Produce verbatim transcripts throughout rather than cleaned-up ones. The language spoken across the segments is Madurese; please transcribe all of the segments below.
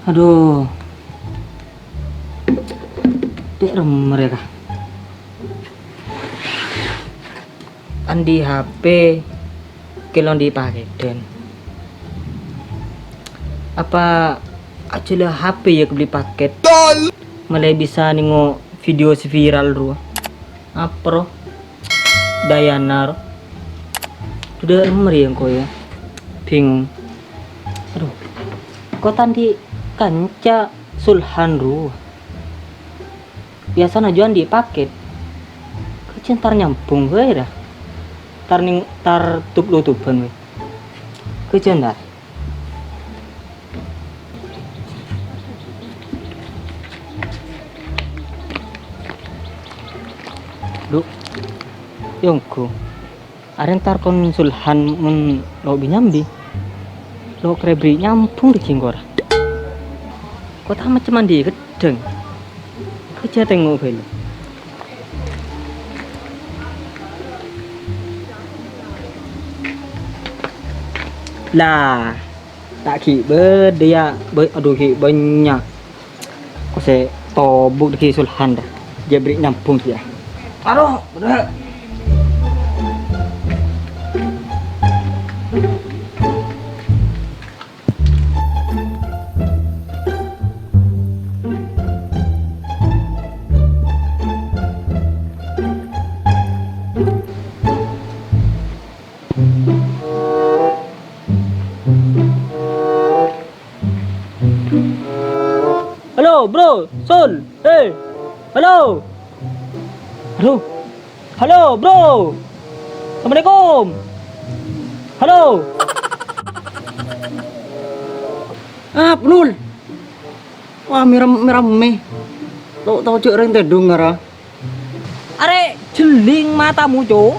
Adhu. Cè' remmer, yâ, Ka'. Andi' H P, kèng lo' andi' pakèdhân. Apa ajhâlâ H P yâ kabelli pakèt? Ma'lè bisa nèngo' video sè viral rowa. Apa ro? Dayana ro. Dudâ' remmer yâ engko' yâ. Bingung. Adhu. Ko' ta' andi' kanca Sulhan rowa. Biyasana jhuwân andi' pakèt. Kèng entar nyambhung bhâi ra. Entar nèng, entar tub-lotubhân bhâi. Kèng entar. Dhu, yâ ongghu. Arè entar kon Sulhan mon lo' bi-nyambi. Lo' karè bherri' nyambhung dâggi' engko' ra. Ko' ta' macem andi' ghedhâng. Kèng jhâ' tèngo' bhâi lo. La, ta' ghi' bâdâ yâ, bâ-, adhu ghi' bânnya'. Ko' sè tobuk dâggi' Sulhan ra. Jhâ' bherri' nyambhung kèya. Aro, bâdâ. Halo, Bro, Sul, hei, halo. Adhu, halo, Bro. Assalamualaikum. Halo. Ah, Nul. Wah, mèram-, mèrammè. Lo' tao jhâ' rèng tèdung ngara. Arè jhelling matamu, Cok.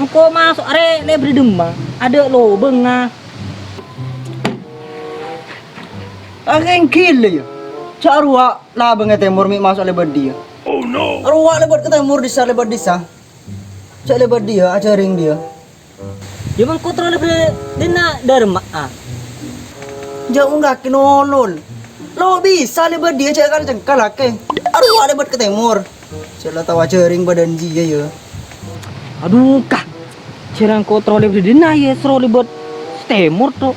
Engko' maso' arè lèbât è dimma? Adâ' lobângnga. Angèn ghilâ, yâ. Jhâ' rowa labângnga tèmor mè' maso' lèbât diyâ. Rowa lèbât ka tèmor dissa lèbât dissa. Jhâ' lèbât diyâ, ajhâring diyâ. Yâ, mengko terro lèbât dinna' dârma'a. Jhâ' mon kakè nolol. Lo' bisa lèbât diyâ jhâ' kal-cengkal kakè. Arowa lèbât ka tèmor. Jhâ' la tao ajhâring bâdân jiyâ, yâ. Adhu, Ka'. Jhârâng ko' terro lèbât dinna', yâ, soro lèbât tèmor, to.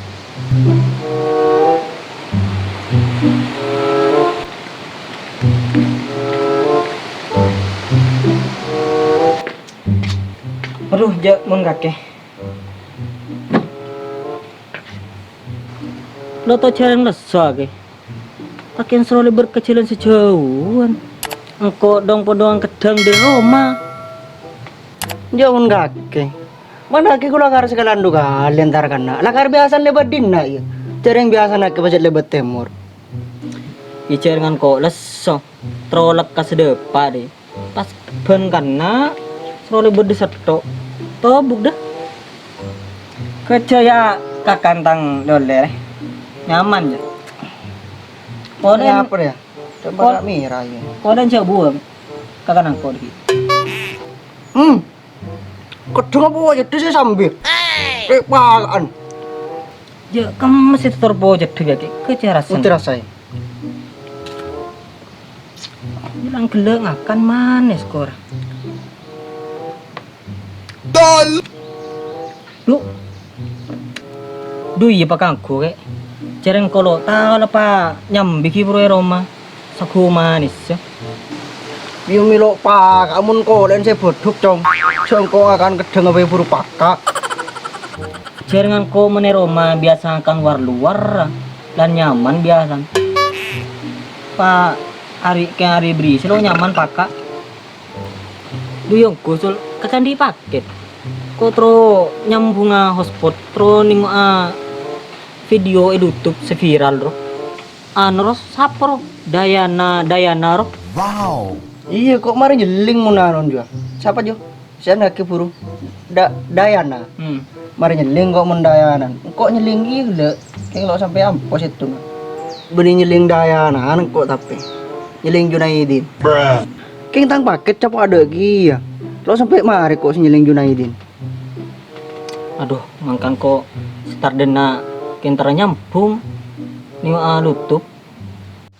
Adhu, jhâ' mon kakè. Lo' to jhârâng lesso, kakè. Pakèn soro lèbât ka jhâlân sè jhâuwân. Engko' dhâng-podhâng keddhâng dâri roma. Jhâ' mon kakè. Mana kakè kaulâ kar sakalèyan dhu kalè entar kana'. La kar biyasana lèbât dinna', yâ. Jhârâng biyasana kakè pajhât lèbât tèmor. Yâ, jhârângan ko' lesso. Terro lekkas dâpa', dhi. Pas kebbhân kana', soro lèbât dhi' sèttong. Tobuk, dâ. Kèjjhâ, yâ, kakan tang lolè. Nyaman, yâ. Polè apa, yâ? Coba pol-, tak mira, yâ. Polè jhâ' buwâng. Kakan engko' dhi'. Hmm. Keddhâng apa, yâ, dhi' sè sambi? Eh, palaan. Jhâ' kemmes sè tor pojhâddhâ, yâ, Ki. Kèjjhâ rassana. Ngerti rassana. Bilang ghellâ' ngakan manès, kor. Dol. Dhu. Dhu, iyâ, pakanggu, Kè. Jhârâng kolo' tao la pa nyambi ghi' buru è roma. Sago manès, yâ. Iyâ, mèlo' paka' mon kolè'en sè bâdhuk, Cong. Jhâ' engko' ngakan keddhâng bhâi buru paka'. Jhârâng engko' mon è roma biyasa ngakan war-lowar, lan nyaman biyasa. Pa' arè kè arè bâri' sè lo' nyaman paka'. Dhu, yâ ongghu, Sul, kakè andi' pakèt. Ko' terro nyambhungnga hotspot, terro nèngo'a video è YouTube sè viral, ro. Anu, ro, sapa, ro? Dayana, Dayana, ro. Wow. Iyâ, ko' marè nyelling mon anu, Jo. Sapa, Jo? Sè anu kakè buru. Da-, Dayana. Hmm. Marè nyelling ko' mon Dayana. Ko' nyelling ghi' ghellâ'. Kèng lo' sampè' ampo sèttong. Bânnè nyellèng Dayana, engko' tapè. Nyellèng Junaidin. Kèng tang pakèt capo' adâ' kèya. Lo' sampè' marè ko' sè nyellèng Junaidin. Adhu, mangkana ko' sè tardhâna kèng ta' nyambhung. Nèko alutup.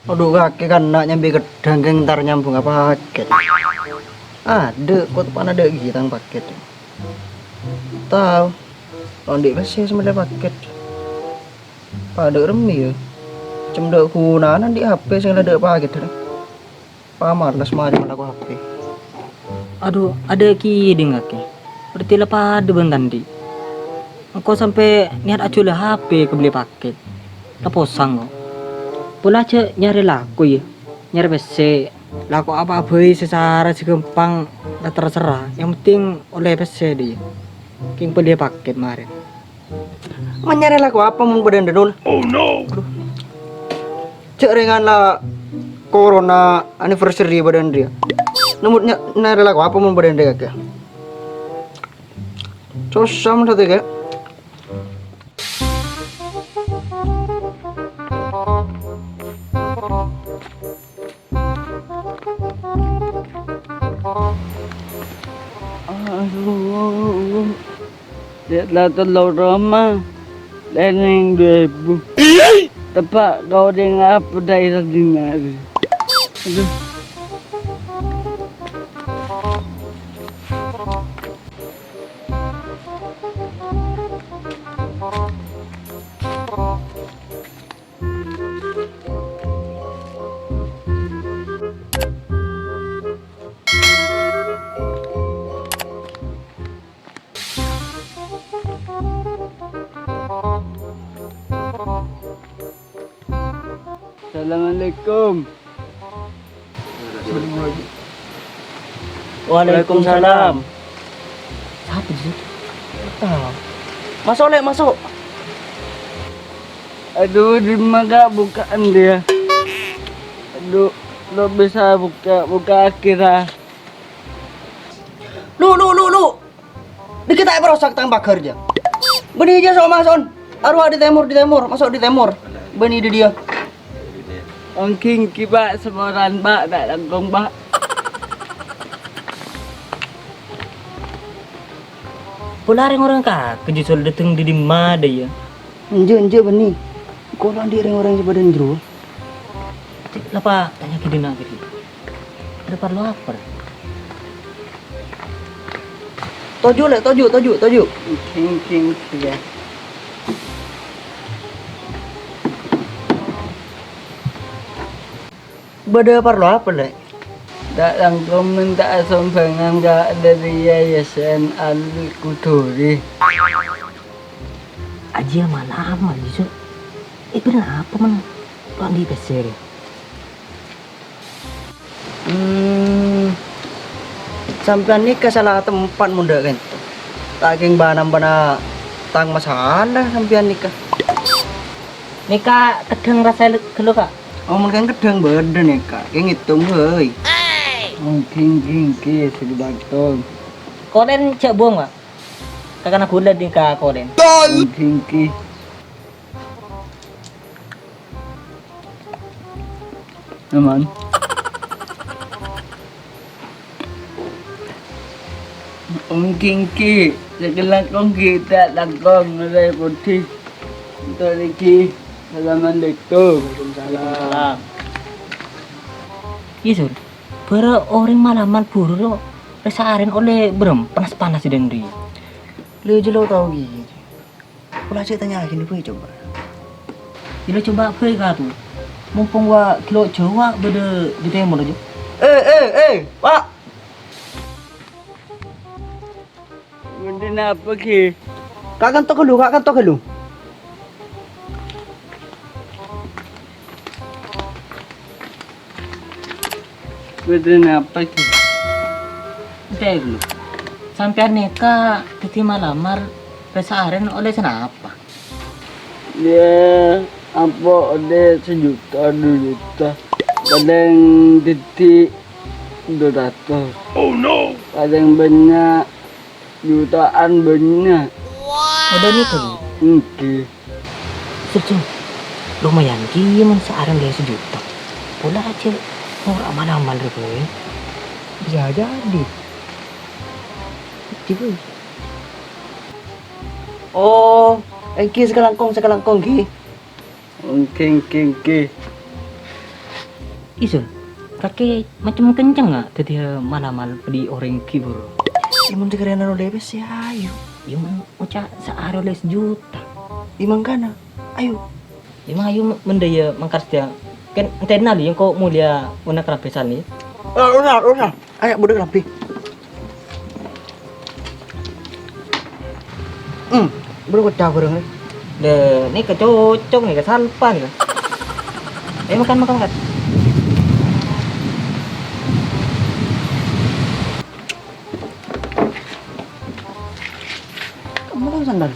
Adhu, kakè kanna' nyambi keddhâng kèng ta' nyambhung apa pakèt. Adâ', ko' teppa'na adâ' kèya tang pakèt. Tao. Lo' andi' pèssè sè mellè pakèt. Padâ remmè, yâ. Cem dâ' ghunana andi' H P sè la dâ' pakèt, rè. Pamales marè malako H P. Adhu, adâ' kèya dingngaghi. Berarti la padâ bân ta' andi'. Engko' sampè' niyat ajhuwâlâ H P kabellè pakèt. La posang, ko'. Pola jhâ' nyarè lako, yâ. Nyarè pèssè. Lako apa bhâi sè sara sè ghâmpang, la terserah. Yang penting ollè pèssè, dhi. Kèng bellè pakèt marè. Manyarè lako apa mon bâdâ anḍâ', Dul? Oh, no. Adhu. Jhâ' rèngan la corona anniversary bâdâ anḍâ', yâ. Nemmo nya-, nyarè lako apa mon bâdâ anḍâ', kakè? Sossa mon satèya, kakè. Adhu, cè' la tello roma, lènèng du èbu. Teppa' ka orèng apa dâ' iyâ dinarè. Adhu. Assalamualaikum. Waalaikumsalam. Sapa sih? Tao. Maso', Lè', maso'. Adhu, dimma, Ka', buka'an dia? Adhu, lo' bisa buka, buka akhirnya. Lu, lu, lu, lu. Dikit aja parosak tang pagar aja. Bânnè jâ so' maso'on. Arowa dâri tèmor, dâri tèmor, maso' dâri tèmor. Bânnè dâri dâjâ. Ongghu èngghi, Pa', saporana, Pa', ta' langkong, Pa'. Pola rèng-orèng kakè jhâ' dâteng dâri dimma dâ' iyâ? Enjâ', enjâ', bânnè. Engko' lo' andi' rèng-orèng sè bâdâ è jârèya. Cè', la, Pa', tanya ka dinna' kèya. Bâdâ parlo apa? Toju', Lè', toju', toju', toju'. King, king, king, ya. Bâdâ parlo apa, Lè'? Ta' langkong mènta'a sombhângan ka dâri Yayasan Al-Quduri. Ajiyâ mala amal, Yusuf. Eh, bâdâ apa, men? Lo' andi' pèssè, rè? Hmm, sampèyan nèka sala tempat mon dâ' ka'dinto. Ta' kèng bâna-bâna tang masalah sampèyan nèka. Nèka keddhâng rassa ghâllu, Ka'? Oh, mon kèng keddhâng bâdâ nèka. Kèng ètong, hei. Oh, kèng, kèng, kèng, sè dibâto. Kolèn jhâ' buwâng, Ka'. Kakana ghulâ nèka kolèn. Kèng, kèng, kèng. Aman. Ongghu èngghi, sè langkong ghi' ta' langkong, ngèrèng putih. Ènto' nèka. Assalamualaikum. Waalaikumsalam. Iyâ, Sur. Bârâ' orèng mal-amal buru ro, rè-saarèn ollè bârâmpa nas-panas è dâri. Lè, jhâ' lo' tao ghi'. Pola cè' tanya'aghi bhâi coba. Iyâ, coba bhâi, Ka', tu. Mompong wa' ghellâ' jhâ' wa' bâdâ dâri tèmor, jhâ'. Eh, eh, eh, Wa'. Bâdâ napa, ghi? Ka' kanto ghâllu, Ka' kanto ghâllu. Bâdâ napa, ghi? Èntar ghâllu. Sampèyan nèka dhâddhi mal-amal rè-saarèn ollè sanapa? Yâ, ampo' ollè sajuta, du juta. Palèng dhâddhi du ratos. Oh, no! Palèng bânnya' Jutaan bânnya'. Model itu. Èngghi. Sip, Jung. Lumayan kèya mon saarè lè sajuta. Pola ajâ ora mal-amal rè, Boy. Bisa jadi. Gitu. Oh, èngghi sakalangkong, sakalangkong, èngghi. Èngghi, èngghi, èngghi. Isun, kakè macem kenceng, nga', dhâddhiyâ mal-amal bâdhi orèng ghibur. Yâ, mon sakarèna lo lepes, yâ, ayo. Yâ, mon oca' saarè lè sajuta. Yâ, mangkana, ayo. Yâ, mang ayo, mon dâ' iyâ mangkat sadhâjâ. Kan entèna, lè, engko' molèya mon akrab bhâsana, yâ. Eh, ora, ora. Ayo, budhek rabi. Hmm, budhek pecah bareng, eh. Lè, nèka cocok, nèka salpa, nèka. Ayo, makan, makan, makan. Kamu kan sandal.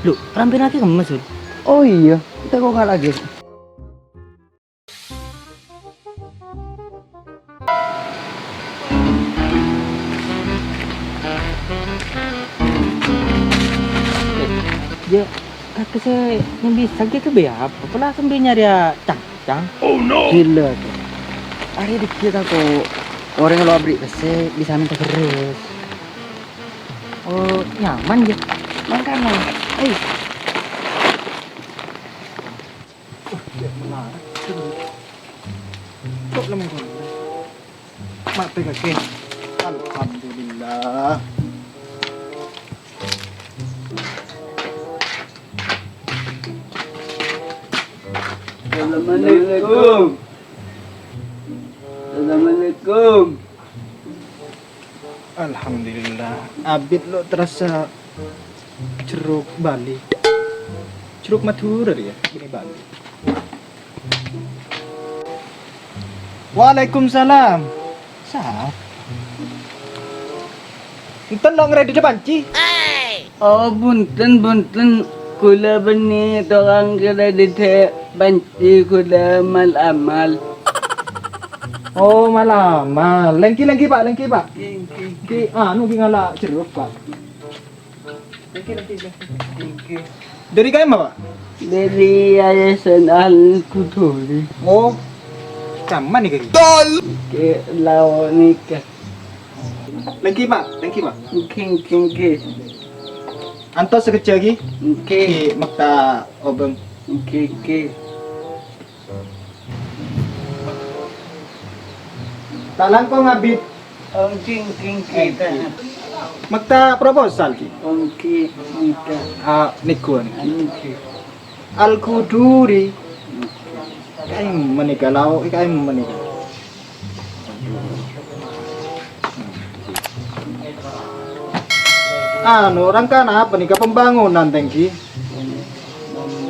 Lu, rampèna kakè kemmes, Sul. Oh iyâ, kita kok nggak lagi. Yâ, kakè sè nyambi sakè' kabây apa? Pola sambi nyarèa cang-cang. Oh, no! Ghilâ, Kè. Arèya dhâggi' tako' orèng lo aberri' pèssè bisa mènta terros. Oh, nyaman, yâ. Mangkana, ayo. Wah, cè' menarik. Kok lemah banget? Mate kakè. Alhamdulillah. Assalamualaikum. Assalamualaikum. Alhamdulillah, abit lo terassa jeruk Bali. Jeruk Madhurâ, yâ, bânnè Bali. Waalaikumsalam. Sapa? Enten lo ngredit panci? Oh, bhunten, bhunten. Kaulâ bânnè tokang ngredit panci, kaulâ mal-amal. Oh, mal-amal. Lèngghi, lèngghi, Pak, lèngghi, Pak. Èngghi, èngghi. Ki, anu, ki ngala' jeruk, Pak. Èngghi, èngghi, èngghi. Èngghi. Dari K M apa, Pak? Dari Yayasan Al-Quduri. Oh, caman nih, Ki. Èngghi, lao nèka. Lèngghi, Pak. Lèngghi, Pak. Èngghi, èngghi, èngghi. Antos sakejjhâ', Ki. Èngghi. Ki, mèkta obâng. Èngghi, èngghi. Ta' langkong abit. Èngghi, èngghi, èngghi. Mèkta proposal, Ki. Èngghi, èngghi. Ah, nèko, nèko. Èngghi. Al-Quduri. Èngghi. Kaèng manèka, lao, kaèng manèka. Anu, rangkana apa nèka, pembangunan, Tèngghi?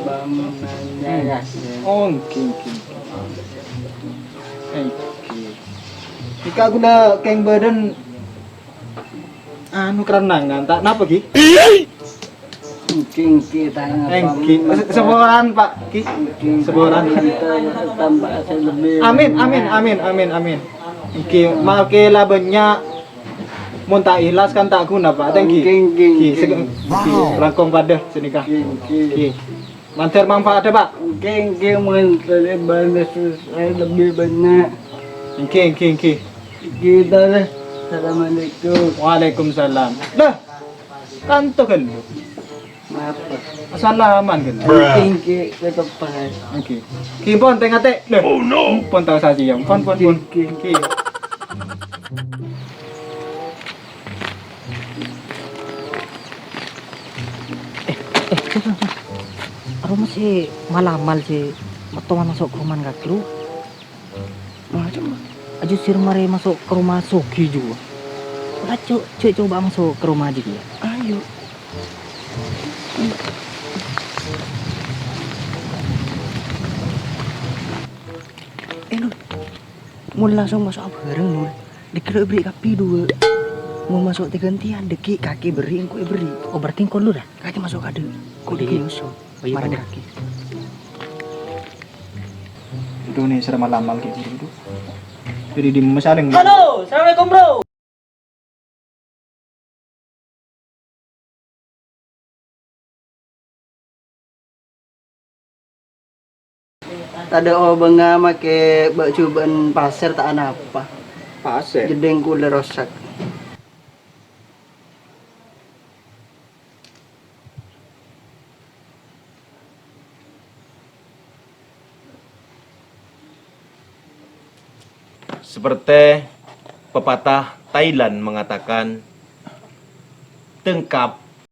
Pembangunan yayasan. Oh, èngghi, èngghi, èngghi. Èngghi. Nèka kaulâ kèng bâdân, anu, kerennangan, ta' napa, Ki? Èngghi, èngghi, tang apa? Èngghi. Se-, seporan, Pak, Ki. Èngghi. Seporan. Tambah sè lebbi. Amin, amin, amin, amin, amin. Èngghi, maskè la bânnya', mon ta' ikhlas kan ta' ghuna, Pak. Tèngghi. Èngghi, èngghi, èngghi. Èngghi, se-, èngghi, langkong padâ sanèka. Èngghi, èngghi. Èngghi. Mandhâr manfaatdhâ, Pak. Èngghi, èngghi, mandhâr bânnè sè lebbi bânnya'. Èngghi, èngghi, èngghi. Èngghi, ta' lè. Assalamualaikum. Waalaikumsalam. Lah, kanto ghâllu. Napa? Asalaman ghâllu. Èngghi, èngghi, tetep baik. Èngghi. Ki pon tè-ngatè. Lah. Oh, no. Pon tao saji, yâ. Pon, pon, pon. Èngghi, èngghi. Èngghi. Eh, eh, Sul, Sul, Sul. Aromasa mal-amal sè mattowan maso' ka romana kakè, Bro. Macem, Bro. Ajjhâ' sè marè maso' ka roma soghi jiyâ. Ora co-, co-, coba maso' ka roma jiyâ. Ayo. Eh, Lul. Mon langsung maso'a bhâreng, Lul. Dhâggi' lo èberri' kabbhi duwâ'. Mon maso' tè-ghântèyan, dhâggi' kakè èberri', engko' èberri'. Oh, berarti engko' Lul, yâ? Kakè maso' kaadâ'. Engko' dhâggi' nyusul. Oh, iyâ, padâ. Kakè. Itu nih, serem amal-amal kayak gitu. Jadi di masalah. Halo, assalamualaikum, Bro. Tadâ' obângnga makè bâ' jhubâ'ân pasèr ta' anapa. Pasèr? Jeddhing kulâ rosak. Saperte pepatah Thailand mengatakan, "Tengkap